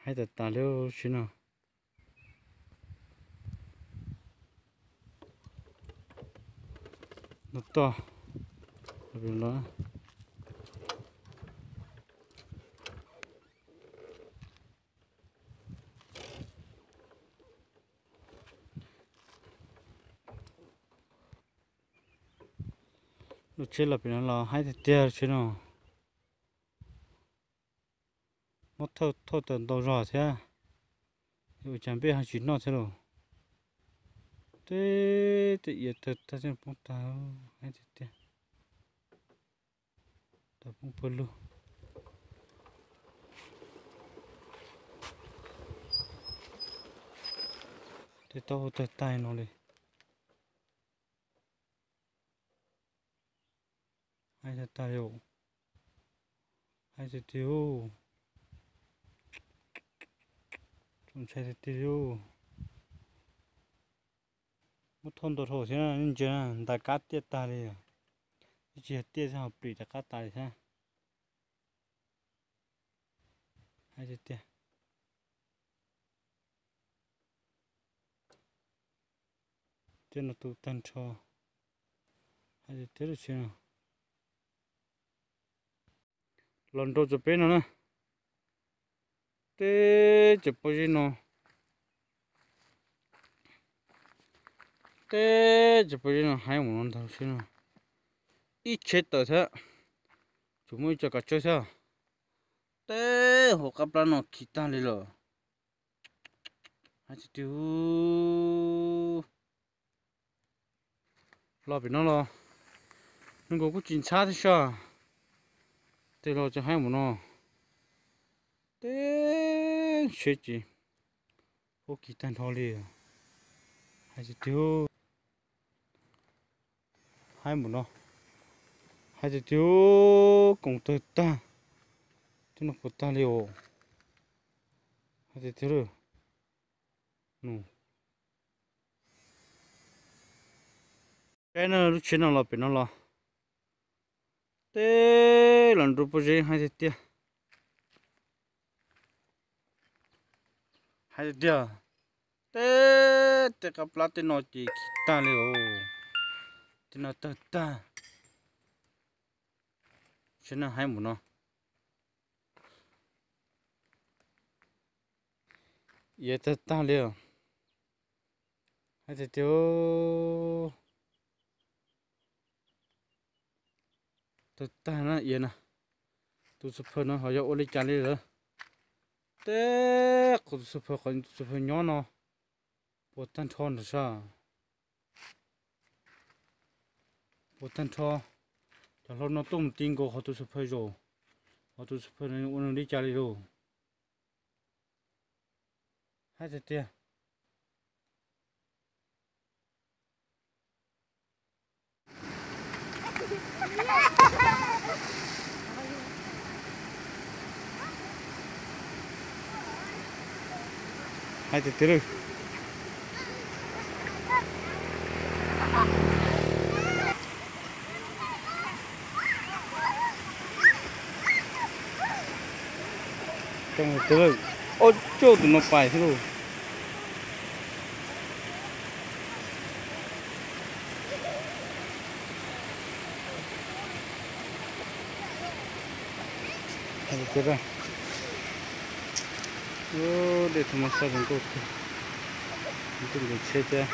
Haib tas tas li tsheb no. Los toj, lub tsheb los pem no los haib tiag tiag tsheb no. Muab thauj tau ntau zog thiab, ua cas npej ho tsis noj thiab lauj. Teb tej iav tawg tag tej poob tag, haib tiag tiag. Tau poob pawg lug. Tej taub hau tawg tag no li. Haib tag tag li, haib tiag tiag. Txaus ntshai tiag tiag li. Muab thauj ntau dhau thiab, ntsia ntais kab tiaj tag li. Twb tsis yog tiaj thiab, ho plis rov qab tas li thiab. Haib tiag tiag. Tej no tu tag nrho. Haib tiag tiag lub tsheb no. Los nrau rau peb no na. Teb cov pob zeb no, teb cov pob zeb no haib mus no ntag xwb no. Ib tsheb tawm thiab, tsuas muaj ib co kav tsawb thiab. Teb hauv qab plab no khi tag li lawm. Haib tiag tiag. Los pem no los, nws nkaus kuj tsis ntxhab thiab sas. Tej los tseem haib mus no. Teb tsheb ces, ub, khi tag nrho li. Haib tiag tiag. Haib mus no. Haib tiag tiag, koom tawg tag. Twb noj puas tag li os. Haib tiag tiag lawm. Peb no lub tsheb no los pem no los, teb los nrau pob zeb haib tiag tiag. Haib tiag tiag. Teb tej qab plab tej no ces khi tag li os. Tej no tawg tag. Tsheb no haib mus no. Iav tawg tag li os. Haib tiag tiag. Tawg tag na iav na. Tus xu phaw no ho yog ua li cas li lawm. Teb qhov tus xu phaw, qhov tus xu phaw nyob no puas tag nrho ntawm sas. Puas tag nrho. Cov hlau no tuaj mus ti nkaus qhov tus xu phaw zaum, qhov tus xu phaw no ua nws li cas li lauj. Haib tiag tiag. Haib tiag tiag lawm. Coob tiag lawm. Ob cuj tus no pais thiab lauj. Tiag, dej tha ma xaj zoo nkauj tiag, ntug ntug tsheb thiab.